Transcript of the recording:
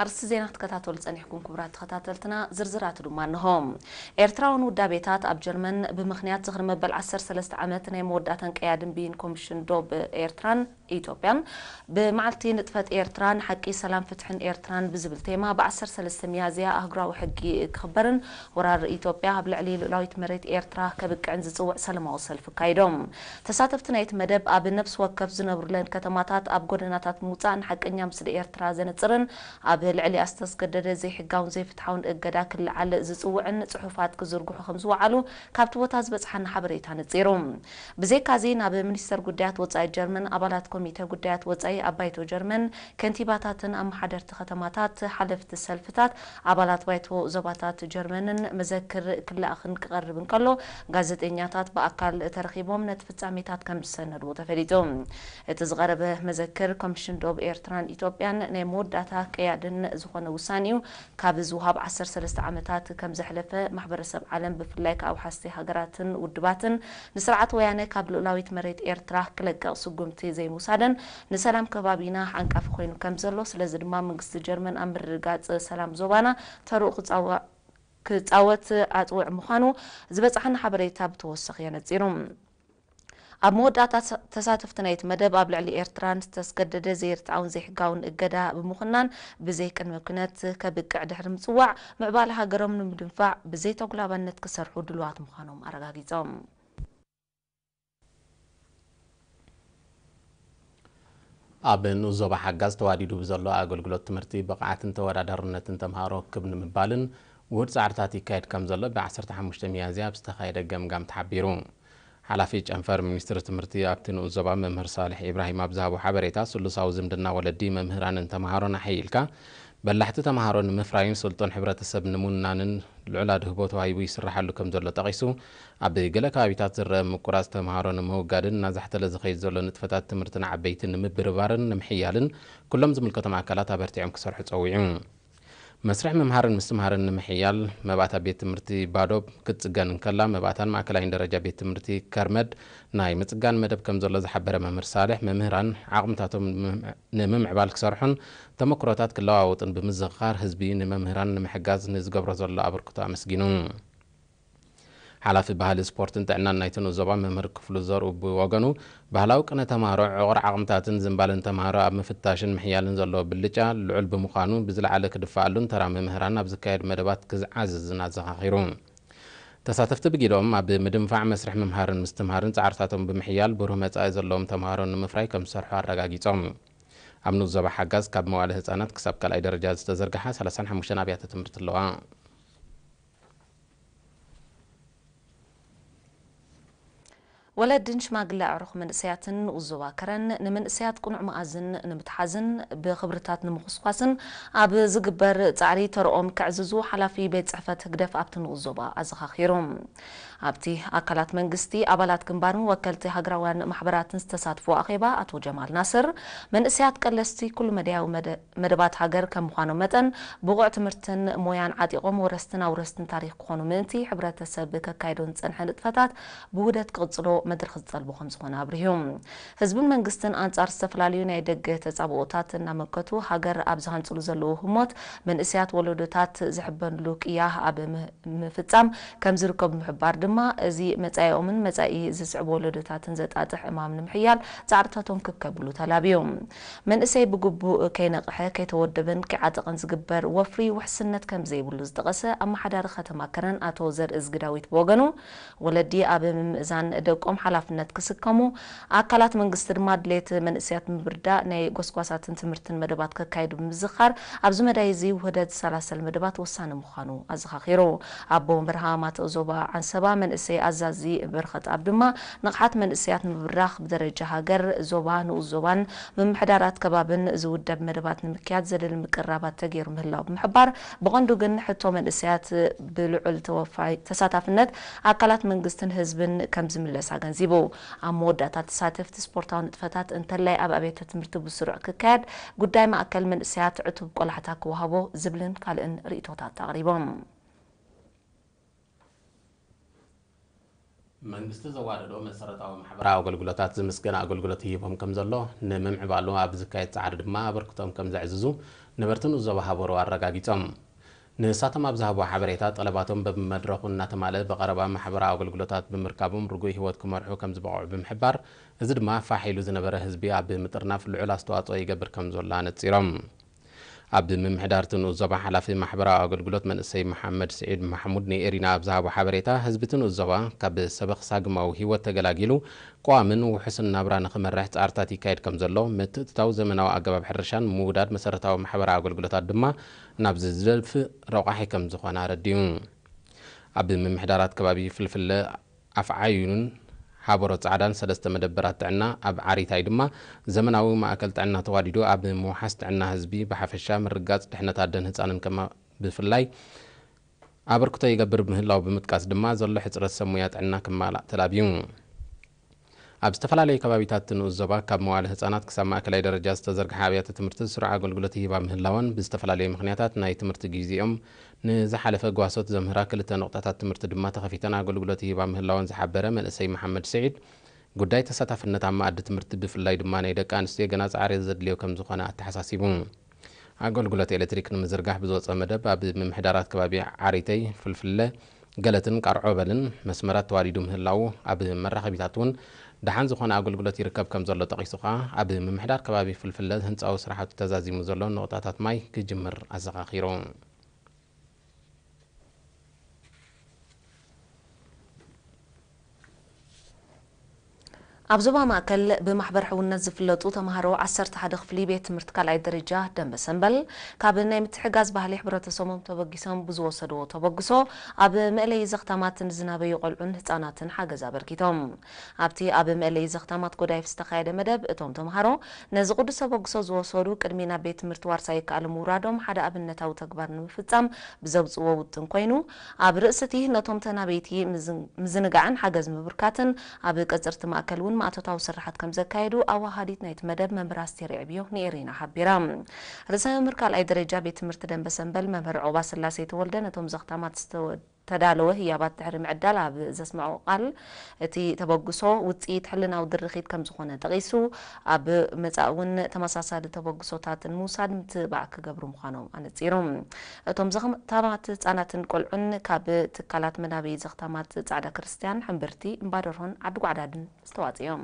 ኣርእስቲ ዜና ክትከታተሉ ጸኒሕኩም ክቡራት ተኸታተልትና፣ ዝርዝራቱ ድማ እንሆ። ኤርትራውያን ውዳቤታት ኣብ ጀርመን ብምኽንያት ዝኽሪ መበል ዓሰርተ ሰለስተ ዓመት ናይ መወዳእታን ቀያድን ብይን ኮሚሽን ዶብ ኤርትራን ኢትዮጵያን፣ ብመዓልቲ ንጥፈት ኤርትራ ንሓቂ ሰላም ፍትሕን ኤርትራን ብዝብል ቴማ ብ ዓሰርተ ሰለስተ ሚያዝያ ኣህጉራዊ ሕጊ ክኽበርን ወራር ኢትዮጵያ ኣብ ልዕሊ ልኡላዊት መሬት ኤርትራ ከብቅዕን ዝጽውዕ ሰላማዊ ሰልፊ ኣካይዶም። ተሳተፍቲ ናይቲ መደብ ኣብ ነፍሲ ወከፍ ዝነብሩለን ከተማታት ኣብ ጎደናታት ምውጻእ ንሓቀኛ ምስሊ ኤርትራ ዘነጽርን ኣብ ልዕሊኣ ዝተስገደደ ዘይሕጋውን ዘይፍትሓውን እገዳ ክልዓል ዝጽውዕን ጽሑፋት ክዝርግሑ ከም ዝወዓሉ ካብቲ ቦታ ዝበጽሓና ሓበሬታ ነጺሩ። ብዘይካዚ ናብ ሚኒስተር ጉዳያት ወጻኢ ጀርመን፣ ኣባላት ኮሚተ ጉዳያት ወጻኢ ኣብ ባይቶ ጀርመን፣ ከንቲባታትን ኣመሓደርቲ ከተማታት፣ ሓለፍቲ ሰልፍታት፣ ኣባላት ባይቶ ዞባታት ጀርመንን መዘክር ክለኣኽን ክቐርብ እንከሎ፣ ጋዜጠኛታት ብኣካል ተረኺቦም ነቲ ፍጻሜታት ከም ዝሰነድዎ ተፈሊጡ። እቲ ዝቐረበ መዘክር ኮሚሽን ዶብ ኤርትራን ኢትዮጵያን ናይ መወዳእታ ቀያድን ዝኾነ ውሳኔ እዩ። ካብ ዝወሃብ ዓሰርተ ሰለስተ ዓመታት ከም ዘሕለፈ ማሕበረሰብ ዓለም ብፍላይ ካብ ሓስቲ ሃገራትን ውድባትን ንስርዓት ወያነ ካብ ልኡላዊት መሬት ኤርትራ ክለቅቕ ስጉምቲ ዘይምውሳደን ንሰላም ከባቢና ዓንቃፊ ኮይኑ ከም ዘሎ፣ ስለዚ ድማ መንግስቲ ጀርመን ኣብ ምርግጋጽ ሰላም ዞባና ተርኡ ክጻወ-፣ ክጻወት ኣጽውዕ ምዃኑ ዝበጽሓና ሓበሬታ ብተወሰኺ የነጺሩ። ኣብ መወዳእታ ተሳ-፣ ተሳተፍቲ ናይቲ መደብ ኣብ ልዕሊ ኤርትራ ዝተስገደደ ዘይርትዓውን ዘይሕጋውን እገዳ ብምኹናን ብዘይ ቅድመ ኩነት ከብቅዕ ድሕሪ ምጽዋዕ ምዕባለ ሃገሮም ንምድንፋዕ ብዘይተጉላባነት ክሰርሑ ድሉዋት ምዃኖም ኣረጋጊጾም። ኣብ ንኡስ ዞባ ሓጋዝ ተዋዲዱ ብዘሎ ኣገልግሎት ትምህርቲ ብቕዓትን ተወዳዳርነትን ተምሃሮ ክብ ንምባልን ውሁድ ጻዕርታት ይካየድ ከም ዘሎ ብ ዓሰርተ ሓሙሽተ ሚያዝያ ኣብ ዝተኻየደ ገምጋም ተሓቢሩ። ሓላፊ ጨንፈር ሚኒስትሪ ትምህርቲ ኣብቲ ንኡስ ዞባ መምህር ሳልሕ ኢብራሂም ኣብ ዝሃቦ ሓበሬታ፣ ስሉሳዊ ዝምድና ወለዲ፣ መምህራንን ተምሃሮን ኣሐይልካ በላሕቲ ተምሃሮ ንምፍራይን ስልጡን ሕብረተሰብ ንምውናንን ልዑል ኣድህቦ ተዋሂቡ ይስራሓሉ ከም ዘሎ ጠቒሱ፣ ኣብ ገለ ከባቢታት ዝረአ ምቁራጽ ተምሃሮ ንምውጋድን እናዛሕተለ ዝኸይድ ዘሎ ንጥፈታት ትምህርቲ ንዓበይቲ ንምብርባርን ንምሕያልን ኩሎም ዝምልከቶም ኣካላት ኣበርቲዖም ክሰርሑ ጸዊዑ። መስርሕ ምምሃርን ምስትምሃርን ንምሕያል መባእታ ቤት ትምህርቲ ባዶ ክትጽገን እንከላ፣ መባእታን ማእከላይን ደረጃ ቤት ትምህርቲ ከርመድ ናይ ምጽጋን መደብ ከም ዘሎ ዝሓበረ መምህር ሳልሕ፣ መምህራን ዓቕምታቶም ንምም-፣ ንምምዕባል ክሰርሑን ተመክሮታት ክለዋወጡን ብምዝኽኻር፣ ህዝቢ ንመምህራን ንምሕጋዝ ንዝገብሮ ዘሎ ኣበርክቶ ኣመስጊኑ። ሓላፊ ባህሊ፣ ስፖርትን ጥዕናን ናይቲ ንኡስ ዞባ መምህር ክፍሉ ዘርኡ ብወገኑ፣ ባህላዊ ቅነ ተምሃሮ፣ ዕቑር ዓቕምታትን ዝንባለን ተምሃሮ ኣብ ምፍታሽን ምሕያልን ዘለዎ ብልጫ ልዑል ብምዃኑ፣ ብዝለዓለ ክድፈኣሉን ተራ መምህራን ኣብ ዝካየድ መደባት ክዝዓዝዝን ኣዘኻኺሩ። ተሳተፍቲ ብጊዶም ኣብ ምድንፋዕ መስርሕ ምምሃርን ምስትምሃርን ጻዕርታቶም ብምሕያል ብሩህ መጻኢ ዘለዎም ተምሃሮ ንምፍራይ ከም ዝሰርሑ ኣረጋጊጾም። ኣብ ንኡስ ዞባ ሓጋዝ ካብ መዋእለ ህጻናት ክሳብ ካልኣይ ደረጃ ዝተዘርግሓ ሰላሳን ሓሙሽተን ኣብያተ ትምህርቲ ኣለዋ። ወለድን ሽማግለ ኣዕሩኽ መንእሰያትን ንኡስ ዞባ ከረን ንመንእሰያት ቅኑዕ መኣዝን ንምትሓዝን ብኽብርታት ንምኹስኳስን ኣብ ዝግበር ጻዕሪ ተርኦም ከዕዝዙ ሓላፊ ቤት ጽሕፈት ህግደፍ ኣብቲ ንኡስ ዞባ ኣዘኻኺሩ። ኣብቲ ኣካላት መንግስቲ፣ ኣባላት ግንባርን ወከልቲ ሃገራውያን ማሕበራትን ዝተሳትፎ ኣኼባ ኣቶ ጀማል ናስር፣ መንእሰያት ቀለስቲ ኩሉ መዳያዊ መደ-፣ መደባት ሃገር ከም ምዃኖም መጠን፣ ብቑዕ ትምህርትን ሞያን ዓጢቖም ወረስትን ኣውረስትን ታሪኽ ክኾኑ ምእንቲ፣ ሕብረተሰብ ከካይዶን ዝጸንሐ ንጥፈታት ብውህደት ክቕጽሎ መድረኽ ዝጠልቦ ከም ዝኾነ ኣብሪሁ። ህዝብን መንግስትን ኣንጻር ዝተፈላለዩ ናይ ደገ ተጻብኦታት እናመከቱ፣ ሃገር ኣብ ዝሃንጽሉ ዘለዉ ህሞት፣ መንእሰያት ወለዶታት ዝሕበንሉ ቅያ ኣብ ም-፣ ምፍጻም ከም ዝርከቡ ብምሕባር ድማ፣ እዚ መጻኢኦምን መጻኢ ዝስዕቡ ወለዶታትን ዘጣጥሕ ዕማም ንምሕያል ጻዕርታቶም ክብ ከብሉ ተላብዩ። መንእሰይ ብግቡእ ከይነቕሐ፣ ከይተወደበን ከይዓጠቐን ዝግበር ወፍሪ ውሕስነት ከም ዘይብሉ ዝጠቐሰ ኣመሓዳሪ ከተማ ከረን ኣቶ ዘርእዝጊ ዳዊት ብወገኑ፣ ወለዲ ኣብ ምምእዛን ደቆም ሓላፍነት ክስከሙ፣ ኣካላት መንግስቲ ድማ ድሌት መንእሰያት ምብርዳእ ናይ ጎስጓሳትን ትምህርትን መደባት ከካይዱ ብምዝኻር፣ ኣብዚ መዳይ እዚ ውህደት ዝሰላሰል መደባት ወሳኒ ምዃኑ ኣዘኻኺሩ። ኣቦ መርሃ ማተእ ዞባ ዓንሰባ መንእሰይ ኣዛዚ በረኸት ኣብ ድማ፣ ንቕሓት መንእሰያት ንምብራኽ ብደረጃ ሃገር፣ ዞባ፣ ንኡስ ዞባን ምምሕዳራት ከባብን ዝውደብ መደባት ንምክያድ ዘደሊ ምቅርራባት ተገይሩ ምህላው ብምሕባር፣ ብቐንዱ ግን ሕቶ መንእሰያት ብልዑል ተወፋይ-፣ ተሳታፍነት ኣካላት መንግስትን ህዝብን ከም ዝምለስ ኣገንዚቡ። ኣብ መወዳእታ ተሳተፍቲ ስፖርታዊ ንጥፈታት እንተላይ ኣብ ኣብያተ ትምህርቲ ብስሩዕ ክካየድ፣ ጉዳይ ማእከል መንእሰያት ዕቱብ ቆላሕታ ክወሃቦ ዝብልን ካልእን ርእይቶታት ኣቕሪቦም። መንግስቲ ዘዋደዶ መሰረታዊ ማሕበራዊ ኣገልግሎታት ዝምስገን ኣገልግሎት ይህቦም ከም ዘሎ፣ ንምምዕባሉ ኣብ ዝካየድ ጻዕሪ ድማ ኣበርክቶም ከም ዘዕዝዙ ነበርቲ ንኡስ ዞባ ሃበሮ ኣረጋጊጾም። ንሳቶም ኣብ ዝሃብዎ ሓበሬታ፣ ጠለባቶም በብመድረኹ እናተማልአ ብቐረባ ማሕበራዊ ኣገልግሎታት ብምርካቦም ርጉእ ህይወት ክመርሑ ከም ዝበቕዑ ብምሕባር፣ እዚ ድማ ፋሕ ኢሉ ዝነበረ ህዝቢ ኣብ ምጥርናፍ ልዑል ኣስተዋጽኦ ይገብር ከም ዘሎ ኣነጺሮም። ኣብ ምምሕዳር እቲ ንኡስ ዞባ ሓላፊ ማሕበራዊ ኣገልግሎት መንእሰይ መሓመድ ስዒድ ማሕሙድ ንኤሪና ኣብ ዝሃቦ ሓበሬታ፣ ህዝቢ እቲ ንኡስ ዞባ ካብ ሰበኽ ሳግማዊ ህይወት ተገላጊሉ ቀዋምን ውሑስን ናብራ ንኽመርሕ ጻዕርታት ይካየድ ከም ዘሎ፣ ምትእትታው ዘመናዊ ኣገባብ ሕርሻን ምውዳድ መሰረታዊ ማሕበራዊ ኣገልግሎታት ድማ ናብዚ ዝደፍእ ረቋሒ ከም ዝኾነ ኣረዲኡ። ኣብ ምምሕዳራት ከባቢ ፍልፍለ ኣፍዓዩንን ሃበሮ ጻዕዳን ሰለስተ መደበራት ጥዕና፣ ኣብ ዓሪታይ ድማ ዘመናዊ ማእከል ጥዕና ተዋዲዱ ኣብ ምውሓስ ጥዕና ህዝቢ ብሓፈሻ ምርጋጽ ድሕነት ኣደን ህጻንን ከማ ብፍላይ ኣበርክቶ ይገብር ምህላው ብምጥቃስ ድማ ዘሎ ሕጽረት ሰብ ሙያ ጥዕና ክማላእ ተላብዩ። ኣብ ዝተፈላለዩ ከባቢታት ንኡስ ዞባ ካብ መዋለ ህጻናት ክሳብ ማእከላይ ደረጃ ዝተዘርግሐ ኣብያተ ትምህርቲ ስሩዕ ኣገልግሎት ይህባ ምህላወን ብዝተፈላለዩ ምኽንያታት ናይ ትምህርቲ ግዜኦም ንዝሓለፈ ጓሶት ዘምህራ ክልተ ነቑጣታት ትምህርቲ ድማ ተኸፊተን ኣገልግሎት ይህባ ምህላወን ዝሓበረ መንእሰይ መሓመድ ስዒድ፣ ጉዳይ ተሳታፍነት ኣብ መኣዲ ትምህርቲ ብፍላይ ድማ ናይ ደቂ ኣንስትዮ ገና ጻዕሪ ዘድልዮ ከም ዝኾነ ኣተሓሳሲቡ። ኣገልግሎት ኤሌክትሪክ ንምዝርጋሕ ብዝወጸ መደብ ኣብ ምምሕዳራት ከባቢ ዓሪተይ፣ ፍልፍለ፣ ገለትን ቃርዖበልን መስመራት ተዋዲዱ ምህላዉ፣ ኣብ መራኸቢታት እውን ደሓን ዝኾነ ኣገልግሎት ይርከብ ከም ዘሎ ጠቒሱ ከኣ፣ ኣብ ምምሕዳር ከባቢ ፍልፍለ ህንጻዊ ስራሕቱ ተዛዚሙ ዘሎ ነቑጣታት ማይ ክጅምር ኣዘኻኺሩ። ኣብ ዞባ ማእከል ብማሕበር ሕውነት ዝፍለጡ ተምሃሮ ዓሰርተ ሓደ ክፍሊ ቤት ትምህርቲ ካልኣይ ደረጃ ደንበ ሰንበል፣ ካብ ናይ ምትሕጋዝ ባህሊ ሕብረተሰቦም ተበጊሶም ብዝወሰድዎ ተበግሶ፣ ኣብ መእለዪ ዘኽታማት ንዝናበዩ ቆልዑን ህጻናትን ሓገዝ ኣበርኪቶም። ኣብቲ ኣብ መእለዪ ዘኽታማት ጎዳይፍ ዝተኻየደ መደብ፣ እቶም ተምሃሮ ነዚ ቅዱስ ተበግሶ ዝወሰዱ፣ ቅድሚ ናብ ቤት ትምህርቲ ዋርሳይ ይከኣል ምውራዶም ሓደ ኣብነታዊ ተግባር ንምፍጻም ብዘውጽእዎ ውጥን ኮይኑ፣ ኣብ ርእሲ እቲ ነቶም ተናበይቲ ምዝን-፣ ምዝንጋዕን ሓገዝ ምብርካትን፣ ኣብ ቀጽርቲ ማእከል እውን ማእቶታዊ ስርሓት ከም ዘካየዱ ኣወሃዲት ናይቲ መደብ መምህር ኣስቴር የዕብዮ ንኤሪና ሓቢራ። ርእሰ መምህር ካልኣይ ደረጃ ቤት ትምህርቲ ደንበ ሰንበል መምህር ዑቕባስላሴ ተወልደ ነቶም ዘኽታማት ዝተወ-፣ ተዳለወ ህያባት ድሕሪ ምዕዳል ኣብ ዘስምዖ ቃል፣ እቲ ተበግሶ ውጽኢት ሕልናዊ ድርኺት ከም ዝኾነ ጠቒሱ፣ ኣብ መጻኢ እውን ተመሳሳሊ ተበግሶታት ንምውሳድ ምትብባዕ ክገብሩ ምዃኖም ኣነጺሩ። እቶም ዘኽታማት ህጻናትን ቆልዑን ካብ ትካላት መናበዪ ዘኽታማት ጻዕዳ ክርስትያን፣ ሕምብርቲ፣ እምባደርሆን ዓዲ ጓዕዳድን ዝተዋጽኡ እዮም።